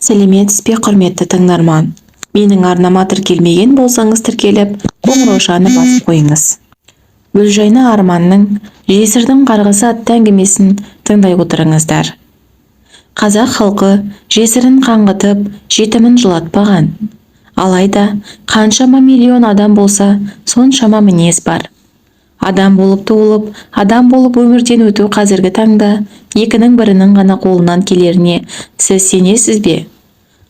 Сәлеметсіз бе, құрметті тыңдарман! Менің арнама тіркелмеген болсаңыз, тіркеліп, қоңыраушаны басып қойыңыз. Гүлжайна Арманның «Жесірдің қарғысы» атты әңгімесін тыңдай отырыңыздар. Қазақ халқы жесірін қаңғытып, жетімін жылатпаған. Алайда қаншама миллион адам болса, соншама мінез бар. Адам болып туылып, адам болып өмірден өту қазіргі таңда екінің бірінің ғана қолынан келеріне сіз сенесіз бе?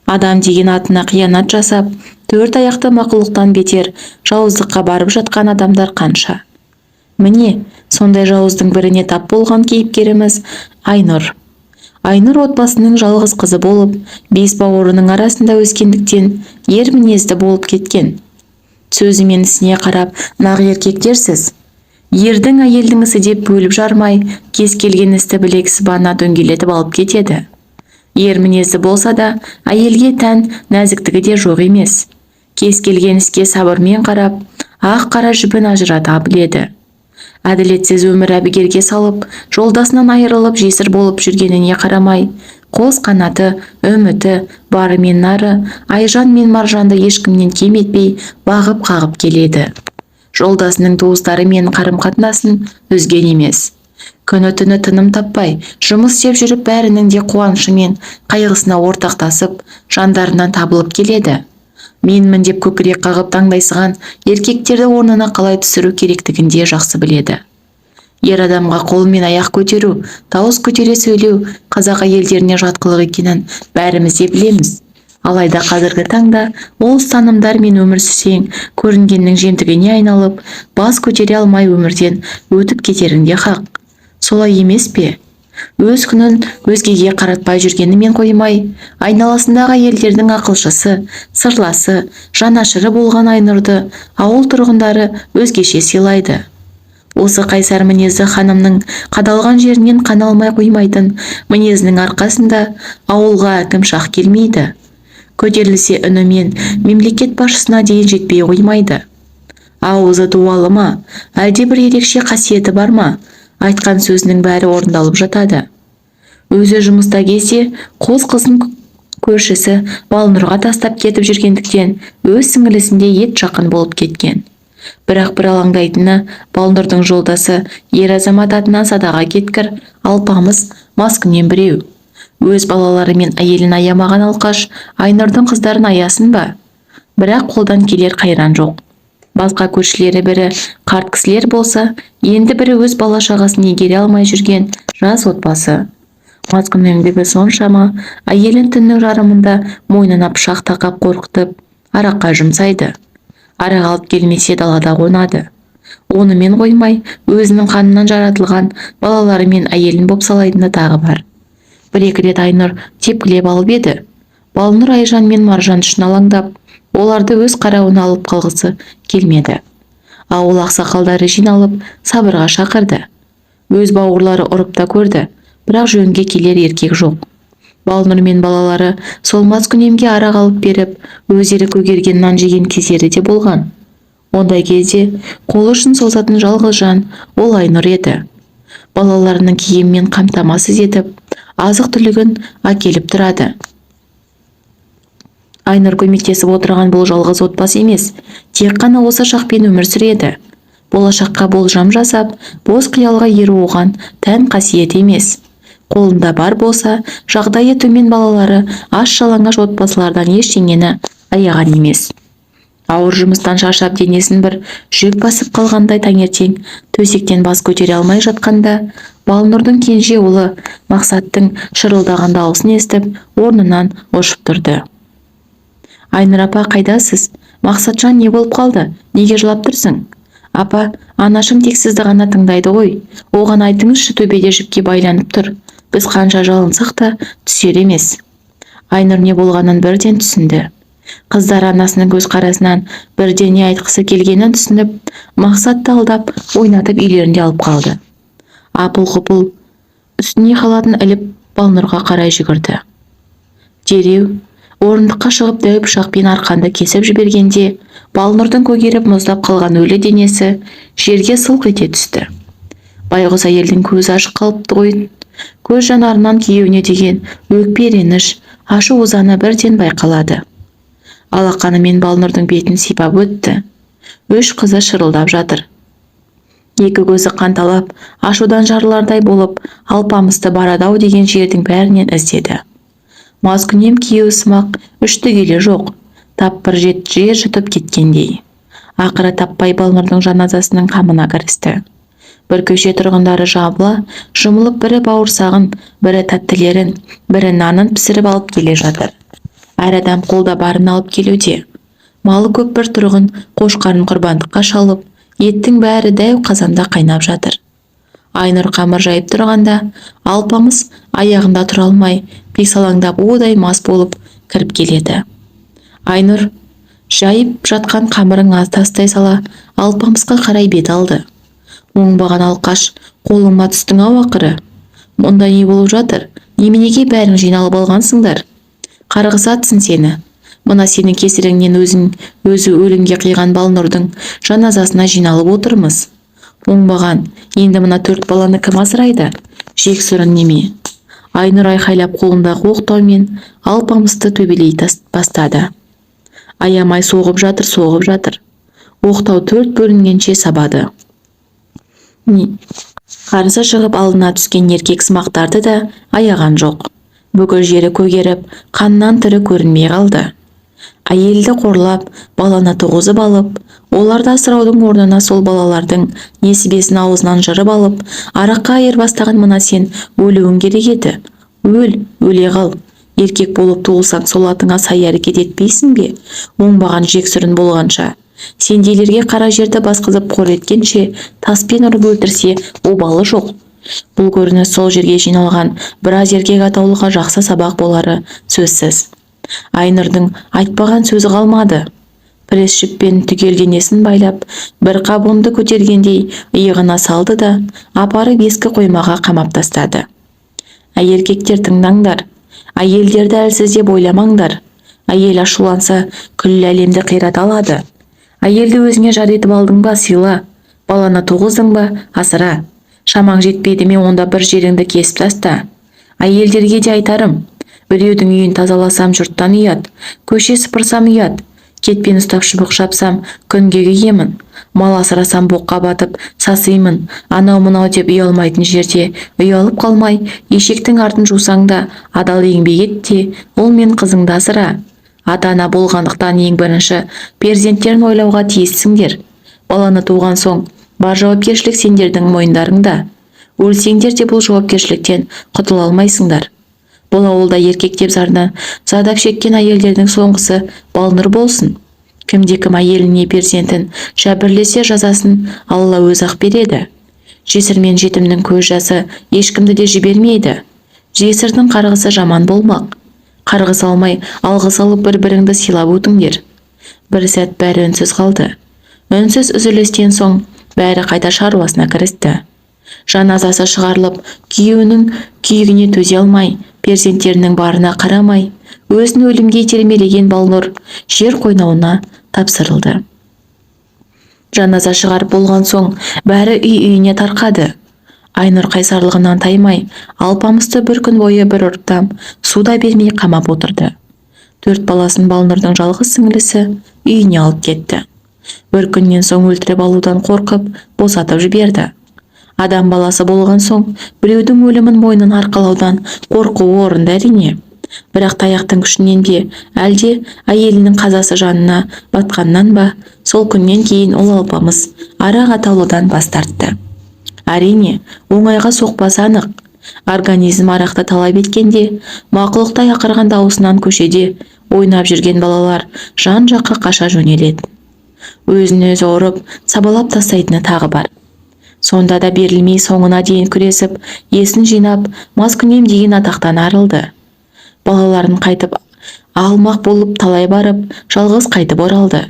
Адам деген атына қиянат жасап, төрт аяқты мақұлықтан бетер жауыздыққа барып жатқан адамдар қанша? Міне, сондай жауыздың біріне тап болған кейіпкеріміз Айнұр. Айнұр отбасының жалғыз қызы болып, бес бауырының арасында өскендіктен, ер мінезді болып кеткен. Сөзі мен ісіне қарап, нақ еркек дерсіз. Ердің, әйелдің ісі деп бөліп жармай, кез келген істі білек сыбана дөңгелетіп алып кетеді. Ер мінезді болса да, әйелге тән нәзіктігі де жоқ емес. Кез келген іске сабырмен қарап, ақ қара жібін ажырата біледі. Әділетсіз өмір әбігерге салып, жолдасынан айырылып, жесір болып жүргеніне қарамай, қос қанаты, үміті, бары мен нары Айжан мен Маржанды ешкімнен кем етпей бағып қағып келеді. Жолдасының туыстарымен қарым-қатынасын үзген емес. Күні түні тыным таппай жұмыс істеп жүріп, бәрінің де қуанышы мен қайғысына ортақтасып, жандарынан табылып келеді. Менмін деп көкірек қағып таңдайсыған еркектерді орнына қалай түсіру керектігін де жақсы біледі. Ер адамға қол мен аяқ көтеру, дауыс көтере сөйлеу қазақ әйелдеріне жат қылық екенін бәріміз де білеміз. Алайда қазіргі таңда ол ұстанымдар мен өмір сүрсең көрінгеннің жемтігіне айналып, бас көтере алмай өмірден өтіп кетерің де хақ. Солай емес пе? Өз күнін өзгеге қаратпай жүргенімен қоймай, айналасындағы әйелдердің ақылшысы, сырласы, жанашыры болған Айнұрды ауыл тұрғындары өзгеше сыйлайды. Осы қайсар мінезді ханымның қадалған жерінен қан алмай қоймайтын мінезінің арқасында ауылға әкім шақ келмейді. Көтерілсе, үнімен мемлекет басшысына дейін жетпей қоймайды. Ауызы дуалы ма, әлде бір ерекше қасиеті бар ма, айтқан сөзінің бәрі орындалып жатады. Өзі жұмыста кезде қос қызын көршісі Балнұрға тастап кетіп жүргендіктен, өз сіңілісіндей ет жақын болып кеткен. Бірақ бір алаңдайтыны, Балнұрдың жолдасы ер азамат атынан садаға кеткір алпамыс маскүнем біреу. Өз балалары мен әйелін аямаған алқаш Айнұрдың қыздарын аясын ба? Бірақ қолдан келер қайран жоқ. Басқа көршілері бірі қарт кісілер болса, енді бірі өз бала шағасын игере алмай жүрген жас отбасы. Маскүнемдігі соншама, әйелін түннің жарымында мойнына пышақ тақап қорқытып, араққа жұмсайды. Арақ алып келмесе, далада қонады. Онымен қоймай, өзінің қанынан жаратылған балалары мен әйелін бопсалайтыны тағы бар. Бір екі рет Айнұр тепкілеп алып еді, Балнұр Айжан мен Маржан үшін алаңдап, оларды өз қарауына алып қалғысы келмеді. Ауыл ақсақалдары жиналып, сабырға шақырды. Өз бауырлары ұрып та көрді, бірақ жөнге келер еркек жоқ. Балнұр мен балалары сол маскүнемге арақ алып беріп, өздері көгерген нан жеген кездері де болған. Ондай кезде қол ұшын созатын жалғыз жан ол Айнұр еді. Балаларының киіммен қамтамасыз етіп, азық түлігін әкеліп тұрады. Айнұр көмектесіп отырған бұл жалғыз отбасы емес, тек қана осы шақпен өмір сүреді. Болашаққа болжам жасап, бос қиялға еру оған тән қасиет емес. Қолында бар болса, жағдайы төмен, балалары аш жалаңаш отбасылардан ештеңені аяған емес. Ауыр жұмыстан шаршап, денесін бір жүк басып қалғандай, таңертең төсектен бас көтере алмай жатқанда, Балнұрдың кенже ұлы Мақсаттың шырылдаған дауысын естіп, орнынан ұшып тұрды. «Айнұр апа, қайдасыз? Мақсатжан, не болып қалды? Неге жылап тұрсың?» «Апа, анашым тек сізді ғана тыңдайды ғой. Оған айтыңызшы, төбеде жіпке байланып тұр. Біз қанша жалынсақ та, түсер емес». Айнұр не болғанын бірден түсінді. Қыздар анасының көзқарасынан бірден не айтқысы келгенін түсініп, Мақсатты алдап ойнатып, үйлерінде алып қалды. Апыл құпыл үстіне халатын іліп, Балнұрға қарай жүгірді. Дереу орындыққа шығып, дәу пышақпен арқанды кесіп жібергенде, Балнұрдың көгеріп мұздап қалған өлі денесі жерге сылқ ете түсті. Байғұс әйелдің көзі ашық қалыпты ғой. Көз жанарынан күйеуіне деген өкпе, реніш, ашу-ызаны бірден байқалады. Алақанымен Балнұрдың бетін сипап өтті. Үш қызы шырылдап жатыр. Екі көзі қанталап, ашудан жарылардай болып, Алпамысты барады-ау деген жердің бәрінен іздеді. Маскүнем күйеусымақ үшті жоқ, тап бір жер жұтып кеткендей. Ақыры таппай Балнұрдың жаназасының қамына кірісті. Бір көше тұрғындары жабыла жұмылып, бірі бауырсағын, бірі тәттілерін, бірі нанын пісіріп алып келе жатыр. Әр адам қолда барын алып келуде. Малы көп бір тұрғын қошқарын құрбандыққа шалып, еттің бәрі дәу қазанда қайнап жатыр. Айнұр қамыр жайып тұрғанда, Алпамыс аяғында тұра алмай, қисалаңдап удай мас болып кіріп келеді. Айнұр жайып жатқан қамырын тастай сала Алпамысқа қарай бет алды. Оңбаған алқаш, қолыма түстің-ау ақыры. Мұнда не болып жатыр? Неменеге бәрің жиналып алғансыңдар? Қарғыс атсын сені. Мына сенің кесіріңнен өзін өзі өлімге қиған Балнұрдың жаназасына жиналып отырмыз. Оңбаған, енді мына төрт баланы кім асырайды? Жексұрын неме. Айнұр айқайлап қолындағы оқтаумен Алпамысты төбелей бастады. Аямай соғып жатыр, соғып жатыр. Оқтау төрт бөлінгенше сабады. Қарсы шығып алдына түскен еркек сымақтарды да аяған жоқ. Бүкіл жері көгеріп, қаннан түрі көрінбей қалды. Әйелді қорлап, баланы туғызып алып, оларды асыраудың орнына сол балалардың несібесін аузынан жырып алып, араққа айырбастаған мына сен өлуің керек еді. Өл, өле қал. Еркек болып туылсаң, сол атыңа сай әрекет етпейсің бе? Оңбаған жексұрын болғанша. Сендейлерге қара жерді басқызып қор еткенше, таспен ұрып өлтірсе, обалы жоқ. Бұл көрініс сол жерге жиналған біраз еркек атаулыға жақсы сабақ болары сөзсіз. Айнұрдың айтпаған сөзі қалмады. Пресс жіппен түгел денесін байлап, бір қап ұнды көтергендей иығына салды да, апарып ескі қоймаға қамап тастады. Әй, еркектер, тыңдаңдар. Әйелдерді әлсіз деп ойламаңдар. Әйел ашуланса, күллі әлемді қирата алады. Әйелді өзіңе жар етіп алдың ба, сыйла. Баланы туғыздың ба, асыра. Шамаң жетпейді ме, онда бір жеріңді кесіп таста. Әйелдерге де айтарым. Біреудің үйін тазаласам, жұрттан ұят, көше сыпырсам ұят, кетпен ұстап шыбық шапсам, күнге күйемін, мал асырасам, боққа батып сасимын, анау-мынау деп ұялмайтын жерде ұялып қалмай, ешектің артын жусаң да, адал еңбек ет те, ұл мен қызыңды асыра. Ата-ана болғандықтан ең бірінші перзенттерін ойлауға тиіссіңдер. Баланы туған соң бар жауапкершілік сендердің мойындарыңда. Өлсеңдер де бұл жауапкершіліктен құтыла алмайсыңдар. Бұл ауылда еркек деп зарынан зардап шеккен әйелдердің соңғысы Балнұр болсын. Кімде-кім әйеліне, перзентін жәбірлесе, жазасын Алла өзі-ақ береді. Жесір мен жетімнің көз жасы ешкімді де жібермейді. Жесірдің қарғысы жаман болмақ. Қарғыс алмай, алғыс алып бір-біріңді сыйлап өтіңдер. Бір сәт бәрі үнсіз қалды. Үнсіз үзілістен соң бәрі қайта шаруасына кірісті. Жаназасы шығарылып, күйеуінің күйігіне төзе алмай, перзенттерінің барына қарамай, өзін өлімге итермелеген Балнұр жер қойнауына тапсырылды. Жаназа шығарып болған соң бәрі үй-үйіне тарқады. Айнұр қайсарлығынан таймай, Алпамысты бір күн бойы бір ұрттам су да бермей қамап отырды. Төрт баласын Балнұрдың жалғыз сіңлісі үйіне алып кетті. Бір күннен соң өлтіріп алудан қорқып, босатып жіберді. Адам баласы болған соң біреудің өлімін мойнына арқалаудан қорқуы орынды әрине. Бірақ таяқтың күшінен бе, әлде әйелінің қазасы жанына батқаннан ба, сол күннен кейін ол Алпамыс арақ атаулыдан бас тартты. Әрине, оңайға соқпасы анық. Организм арақты талап еткенде, мақұлықтай ақырған дауысынан көшеде ойнап жүрген балалар жан-жаққа қаша жөнелетін. Өзін өзі ұрып, сабалап тастайтыны тағы бар. Сонда да берілмей соңына дейін күресіп, есін жинап, маскүнем деген атақтан арылды. Балаларын қайтып алмақ болып талай барып, жалғыз қайтып оралды.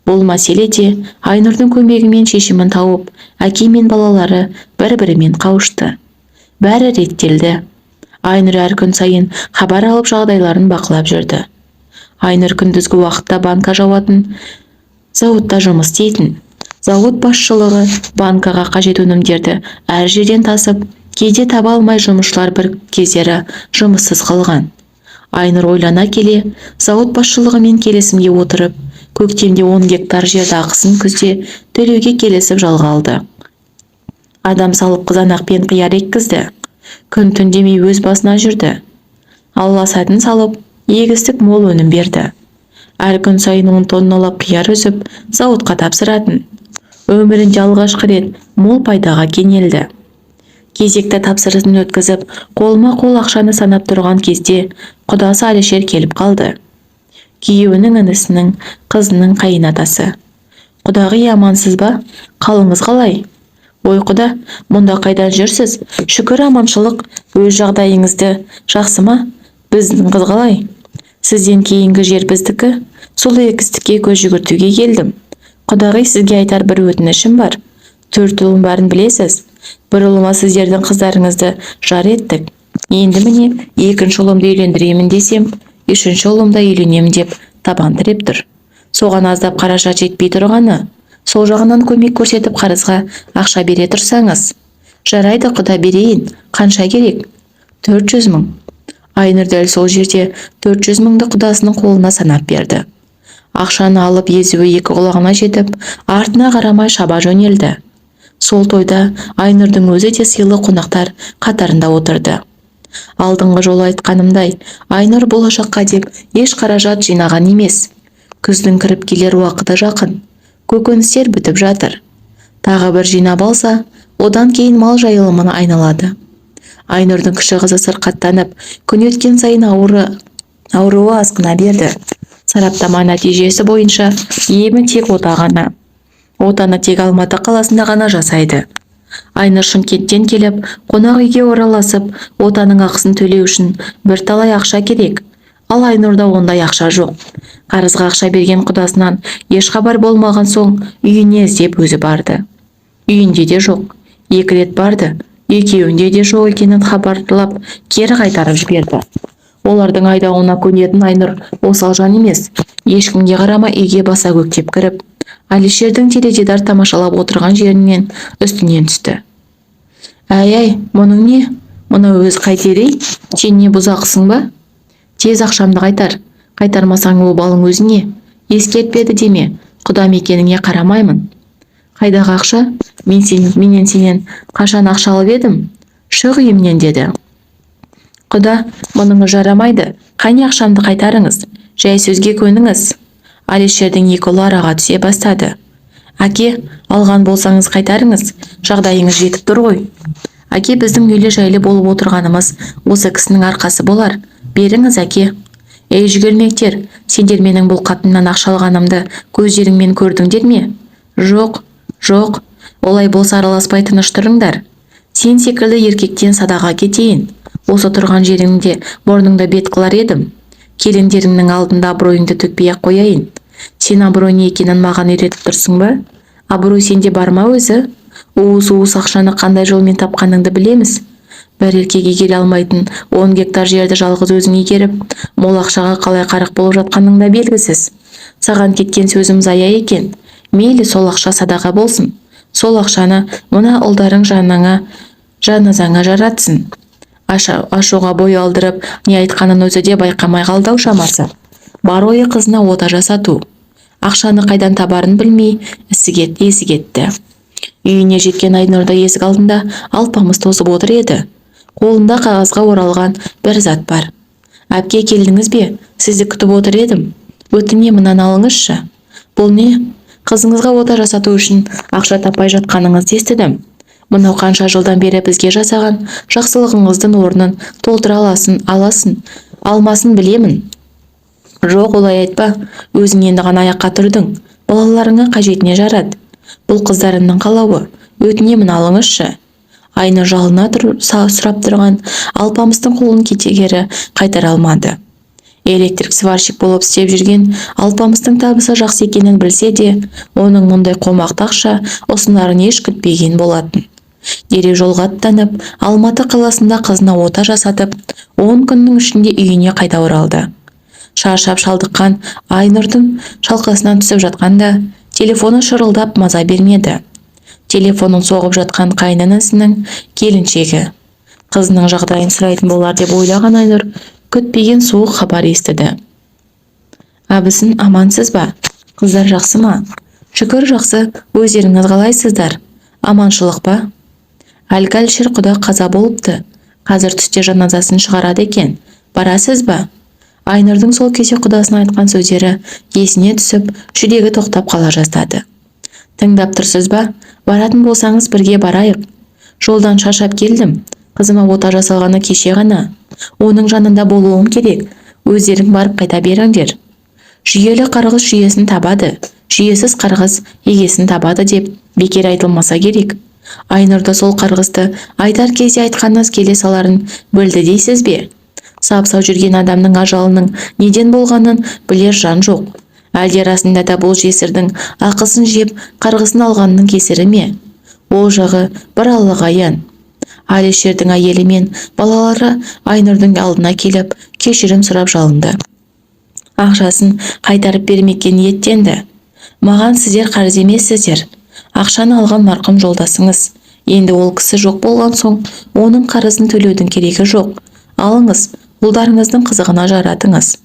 Бұл мәселе де Айнұрдың көмегімен шешімін тауып, әке мен балалары бір-бірімен қауышты. Бәрі реттелді. Айнұр әр күн сайын хабар алып, жағдайларын бақылап жүрді. Айнұр күндізгі уақытта банка жауатын зауытта жұмыс істейтін. Зауыт басшылығы банкаға қажет өнімдерді әр жерден тасып, кейде таба алмай жұмысшылар бір кездері жұмыссыз қалған. Айнұр ойлана келе, зауыт басшылығымен келісімге отырып, көктемде 10 гектар жерді ақысын күзде төлеуге келісіп жалға алды. Адам салып қызанақ пен қияр еккізді. Күн-түн демей өз басына жүрді. Алла сәтін салып, егістік мол өнім берді. Әр күн сайын 10 тонналап қияр үзіп, зауытқа тапсыратын. Өмірінде алғашқы рет мол пайдаға кенелді. Кезекті тапсырысын өткізіп, қолма-қол ақшаны санап тұрған кезде құдасы Алишер келіп қалды. Күйеуінің інісінің, қызының қайынатасы. Құдағи, амансыз ба? Қалыңыз қалай? Ой, құда, мұнда қайдан жүрсіз? Шүкір, аманшылық. Өз жағдайыңызды жақсы ма? Біздің қыз қалай? Сізден кейінгі жер біздікі. Сол егістікке көз жүгіртуге келдім. Құдағи, сізге айтар бір өтінішім бар. 4 ұлым барын білесіз. Бір ұлыма сіздердің қыздарыңызды жар еттік. Енді міне екінші ұлымды үйлендіремін десем, үшінші ұлым да үйленемін деп табан тіреп тұр. Соған аздап қаражат жетпей тұрғаны. Сол жағынан көмек көрсетіп қарызға ақша бере тұрсаңыз. Жарайды, құда, берейін. Қанша керек? 400 мың. Айнұр дәл сол жерде 400 мыңды құдасының қолына санап берді. Ақшаны алып езуі екі құлағына жетіп, артына қарамай шаба жөнелді. Сол тойда Айнұрдың өзі де сыйлы қонақтар қатарында отырды. Алдыңғы жолы айтқанымдай, Айнұр болашаққа деп еш қаражат жинаған емес. Күздің кіріп келер уақыты жақын. Көкөністер бітіп жатыр. Тағы бір жинап алса, одан кейін мал жайылымына айналады. Айнұрдың кіші қызы сырқаттанып, күн өткен сайын ауруы асқына берді. Сараптама нәтижесі бойынша емі тек ота ғана. Отаны тек Алматы қаласында ғана жасайды. Айнұр Шымкенттен келіп, қонақ үйге орналасып, отаның ақысын төлеу үшін бірталай ақша керек. Ал Айнұрда ондай ақша жоқ. Қарызға ақша берген құдасынан еш хабар болмаған соң үйіне іздеп өзі барды. Үйінде де жоқ. 2 рет барды. Екеуінде де жоқ екенін хабарлап, кері қайтарып жіберді. Олардың айдауына көнетін Айнұр осал жан емес. Ешкімге қарамай үйге баса көктеп кіріп, Алишердің теледидар тамашалап отырған жерінен үстінен түсті. Әй-әй, мұның не? Мұны өз қайтерей? Сен не бұзақысың ба? Тез ақшамды қайтар. Қайтармасаң обалың өзіне. Ескертпеді деме, құдам екеніңе қарамаймын. Қайдағы ақша? Менен сенен қашан ақша алып едім? Шық үйімнен, деді. Құда, мұныңыз жарамайды. Қане ақшамды қайтарыңыз. Жай сөзге көніңіз. Алишердің екі ұлы араға түсе бастады. Әке, алған болсаңыз қайтарыңыз. Жағдайыңыз жетіп тұр ғой. Әке, біздің үйлі жайлы болып отырғанымыз осы кісінің арқасы болар. Беріңіз, әке. Ей, жүгермектер, сендер менің бұл қатыннан ақша алғанымды көздеріңмен көрдіңдер ме? Жоқ, жоқ. Олай болса араласпай тыныш тұрыңдар. Сен секілді еркектен садаға кетейін. Осы тұрған жеріңде мұрныңды бет қылар едім. Келіндеріңнің алдында абыройыңды төкпей-ақ қояйын. Сен абырой не екенін маған үйретіп тұрсың ба? Абырой сенде бар ма өзі? Уыс-уыс ақшаны қандай жолмен тапқаныңды білеміз. Бір еркек игере алмайтын 10 гектар жерді жалғыз өзің игеріп, мол ақшаға қалай қарық болып жатқаның да белгісіз. Саған кеткен сөзім зая екен. Мейлі сол ақша садаға болсын. Сол ақшаны мына ұлдарың жаназаңа жаратсын. Ашуға бой алдырып, не айтқанын өзі де байқамай қалды ау шамасы. Бар ойы қызына ота жасату. Ақшаны қайдан табарын білмей, есі кетті. Үйіне жеткен Айнұрда есік алдында Алпамыс тосып отыр еді. Қолында қағазға оралған бір зат бар. Әпке, келдіңіз бе? Сізді күтіп отыр едім. Өтіне мынаны алыңызшы. Бұл не? Қызыңызға ота жасату үшін ақша таппай жатқаныңызды естідім. Мынау қанша жылдан бері бізге жасаған жақсылығыңыздың орнын толтыра аласың, алмасын білемін. Жоқ, олай айтпа. Өзің енді ғана аяққа тұрдың. Балаларыңа қажетіне жарат. Бұл қыздарымның қалауы. Өтінемін, алыңызшы. Айнұр жалына сұрап тұрған Алпамыстың қолын кетегері қайтара алмады. Электрик сварщик болып істеп жүрген Алпамыстың табысы жақсы екенін білсе де, оның мұндай қомақты ақша ұсынарын еш күтпеген болатын. Дереу жолға аттанып, Алматы қаласында қызына ота жасатып, 10 күннің ішінде үйіне қайта оралды. Шаршап шалдыққан Айнұрдың шалқасынан түсіп жатқанда, телефоны шырылдап маза бермеді. Телефонын соғып жатқан қайнынысының келіншегі. Қызының жағдайын сұрайтын болар деп ойлаған Айнұр Күтпеген суық хабар естіді. Абысын, амансыз ба? Қыздар жақсы ма? Шүкір, жақсы. Өздеріңіз қалайсыздар? Аманшылық па? Әлгі Әлішер құда қаза болыпты. Қазір түсте жаназасын шығарады екен. Барасыз ба? Айнұрдың сол кезде құдасына айтқан сөздері есіне түсіп, жүрегі тоқтап қала жаздады. Тыңдап тұрсыз ба? Баратын болсаңыз, бірге барайық. Жолдан шаршап келдім. Қызыма ота жасалғаны кеше ғана. Оның жанында болуым керек. Өздерің барып қайта беріңдер. Жүйелі қарғыс жүйесін табады, жүйесіз қарғыс егесін табады деп бекер айтылмаса керек. Айнұр да сол қарғысты айтар кезде айтқанына келе саларын білді дейсіз бе? Сап-сау жүрген адамның ажалының неден болғанын білер жан жоқ. Әлде расында да бұл жесірдің ақысын жеп, қарғысын алғанның кесірі ме? Ол жағы бір Аллаға аян. Әлішердің әйелі мен балалары Айнұрдың алдына келіп, кешірім сұрап жалынды. Ақшасын қайтарып бермекке ниеттенді. Маған сіздер қарыз емессіздер. Ақшаны алған марқұм жолдасыңыз. Енді ол кісі жоқ болған соң, оның қарызын төлеудің керегі жоқ. Алыңыз, ұлдарыңыздың қызығына жаратыңыз.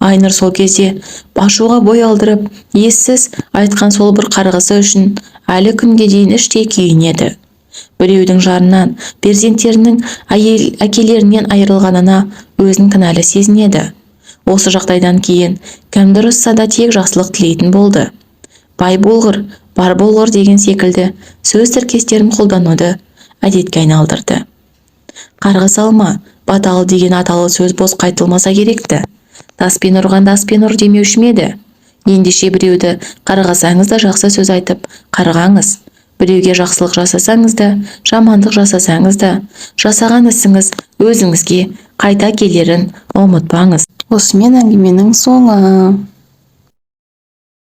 Айнұр сол кезде ашуға бой алдырып, ессіз айтқан сол бір қарғысы үшін әлі күнге дейін іштей күйінеді. Біреудің жарынан, перзенттерінің әйел әкелерінен айырылғанына өзін кінәлі сезінеді. Осы жағдайдан кейін кімді ұрысса да, тек жақсылық тілейтін болды. Бай болғыр, бар болғыр деген секілді сөз тіркестерін қолдануды әдетке айналдырды. Қарғыс алма, бата ал деген аталы сөз босқа айтылмаса керекті. Таспен ұрғанда аспен ұр демеуші ме еді? Ендеше, біреуді қарғасаңыз да, жақсы сөз айтып қарғаңыз. Біреуге жақсылық жасасаңыз да, жамандық жасасаңыз да, жасаған ісіңіз өзіңізге қайта келерін ұмытпаңыз. Осымен әңгіменің соңы.